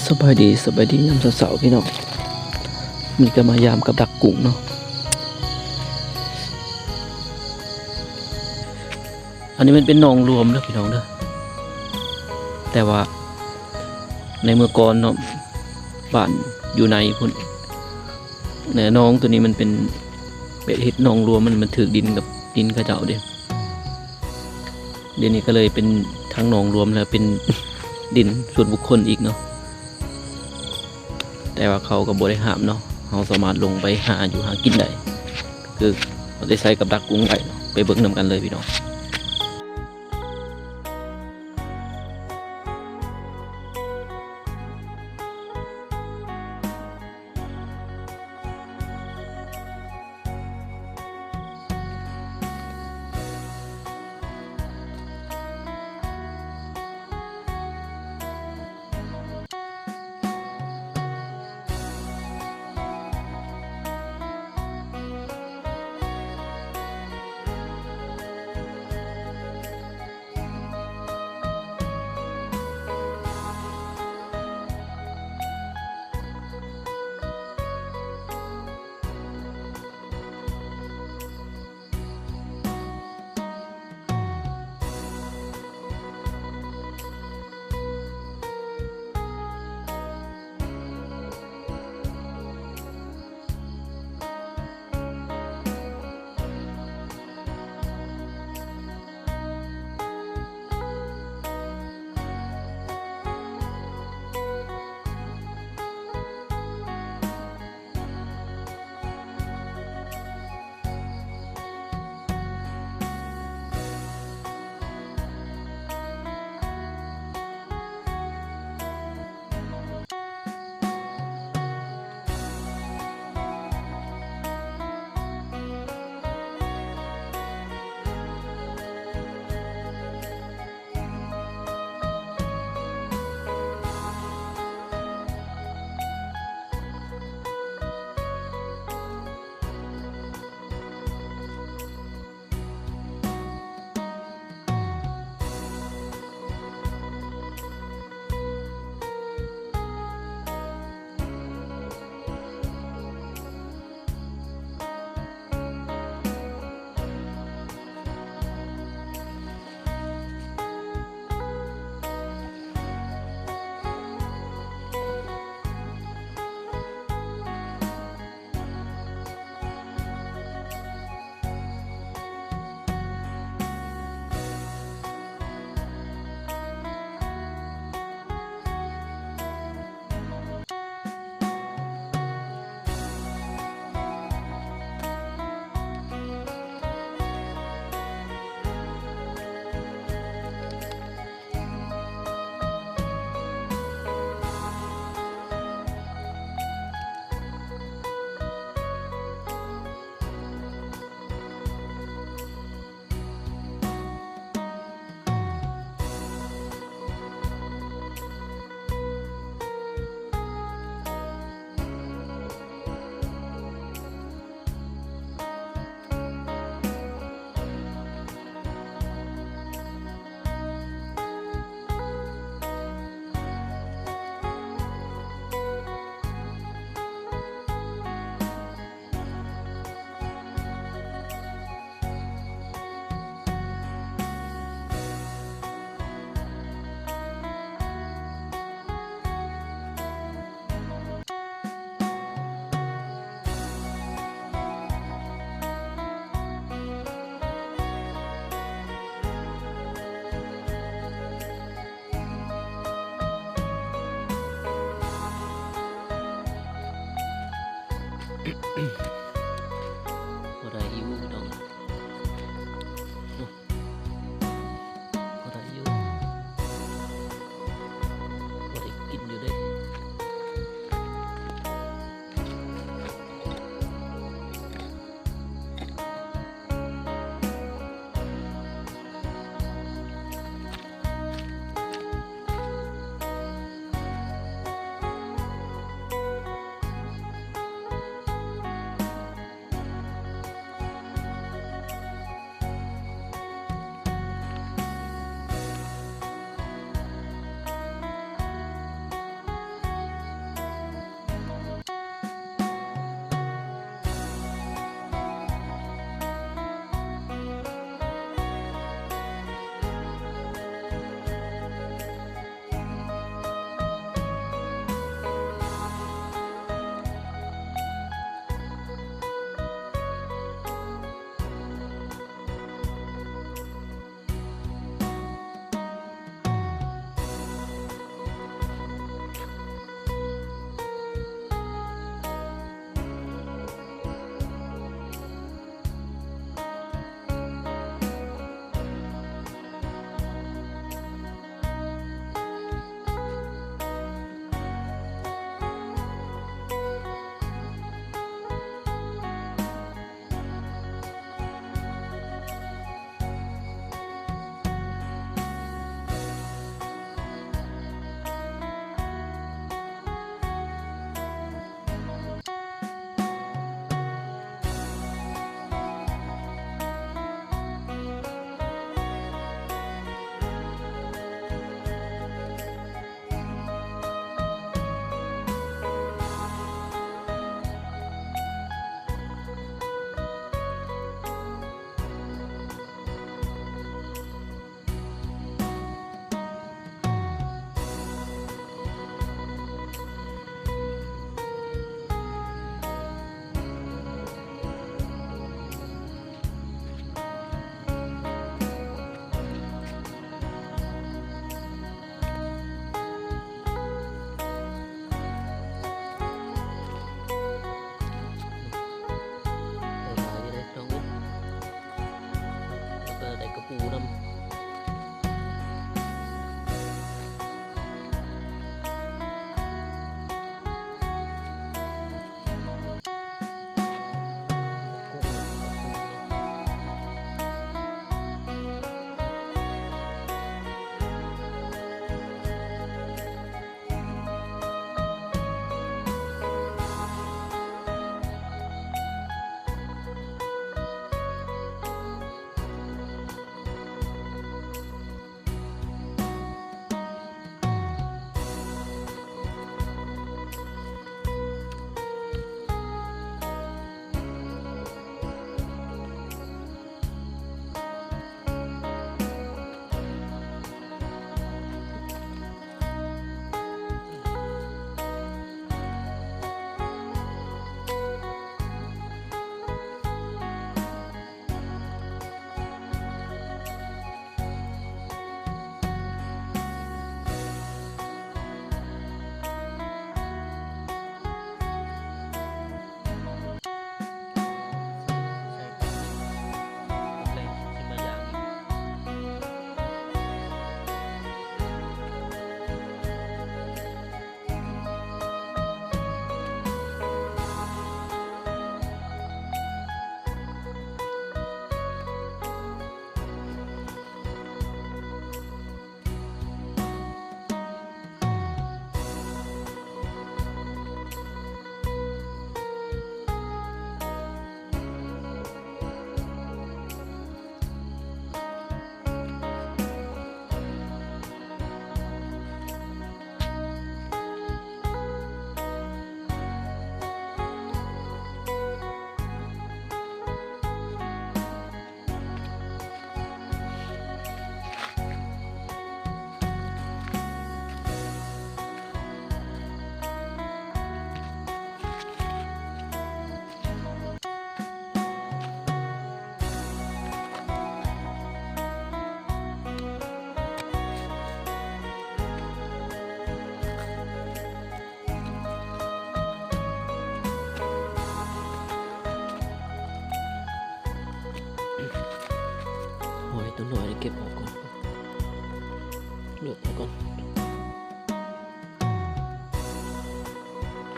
ສະບາຍດີ ສະບາຍດີຍາມເຊົ້າໆ ພີ່ນ້ອງ. ມື້ນີ້ກໍມາຢາມກັບດັກກຸ້ງເນາະ. ອັນນີ້ມັນເປັນໜອງລວມເດີພີ່ນ້ອງເດີ. ແຕ່ວ່າໃນເມື່ອກ່ອນເນາະ ບ້ານຢູ່ໃນພຸ້ນ ແລະ ໜອງໂຕນີ້ມັນເປັນ ເປັນເຮັດໜອງລວມ ມັນ ມັນຖືກດິນກັບດິນເຂົາເຈົ້າເດ້. ດຽວນີ້ກໍເລີຍເປັນທັງໜອງລວມ ແລະ ເປັນດິນສ່ວນບຸກຄົນອີກເນາະ. ແຕ່ວ່າເຂົາກໍບໍ່ໄດ້ຫ້າມເນາະ, ເຮົາສາມາດລົງໄປຫາຢູ່ຫາກິນໄດ້ ຄືເອົາໃຈໃສ່ກັບດັກກຸ້ງໄດ້ເນາະ. ໄປເບິ່ງນຳກັນເລີຍພີ່ນ້ອງ. ສະ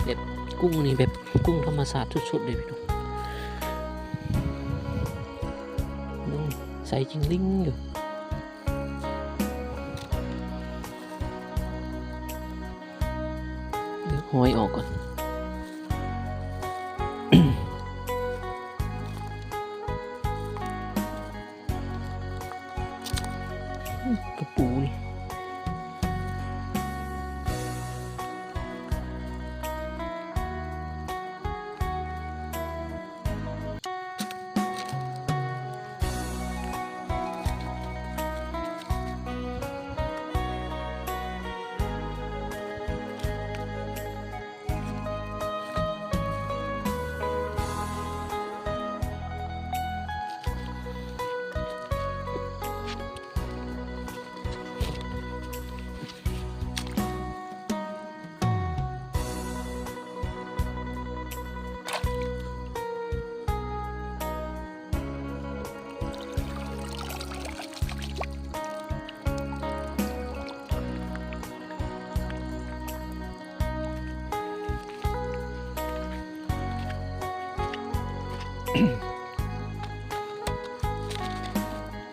ແບບກຸ້ງນີ້ແບບກຸ້ງທຳມະຊາດສຸດໆເລີຍພີ່ນ້ອງ. ເບິ່ງ ໃສຈິ່ງລິ້ງຢູ່. ເລືອກຫອຍອອກກ່ອນ. ກະປູນີ້.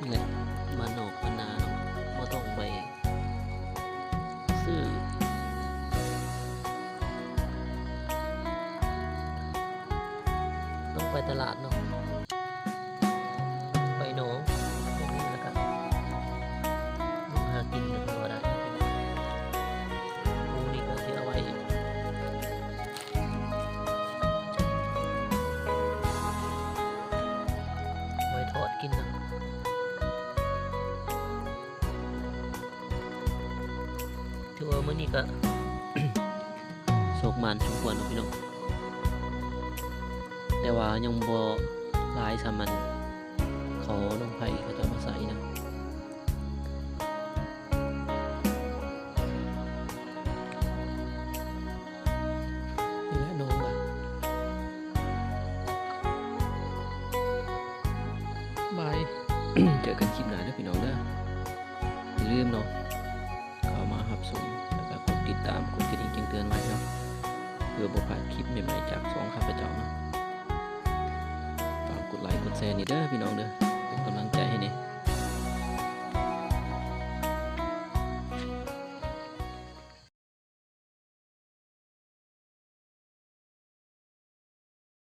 ນີ້ແຫຼະ ບ້ານນອກບ້ານນາເນາະ ບໍ່ຕ້ອງໄປ ຊື້ ຕ້ອງໄປຕະຫຼາດເນາະ ໄປໜອງ ແລ້ວກະຫາກິນກັນກໍໄດ້. ປູນີ້ກໍຊິເອົາໄວ້ ໄວ້ທອດກິນເນາະ. ຖືວ່າມື້ນີ້ກະໂຊກໝານສົມຄວນເນາະພີ່ນ້ອງ ແຕ່ວ່າຍັງບໍ່ຫຼາຍສ່ຳອັນເຂົາໜອງໄຜ່ເຂົາເຈົ້າມາໃສ່ນະ. ນີ້ແຫຼະໜອງລະ ບາຍ ເຈີກັນຄລິບໜ້າເດີພີ່ນ້ອງເດີ. ຢ່າລືມເນາະ ເຂົ້າມາຮັບຊົມ ແລ້ວກະກົດຕິດຕາມ ກົດກະດິ່ງແຈ້ງເຕືອນໄວ້ເນາະ ເພື່ອບໍ່ພາດຄລິບໃໝ່ໆຈາກຊ່ອງຂ້າພະເຈົ້າເນາະ. ຝາກກົດໄລກົດແຊນີ້ເດີພີ່ນ້ອງເດີ.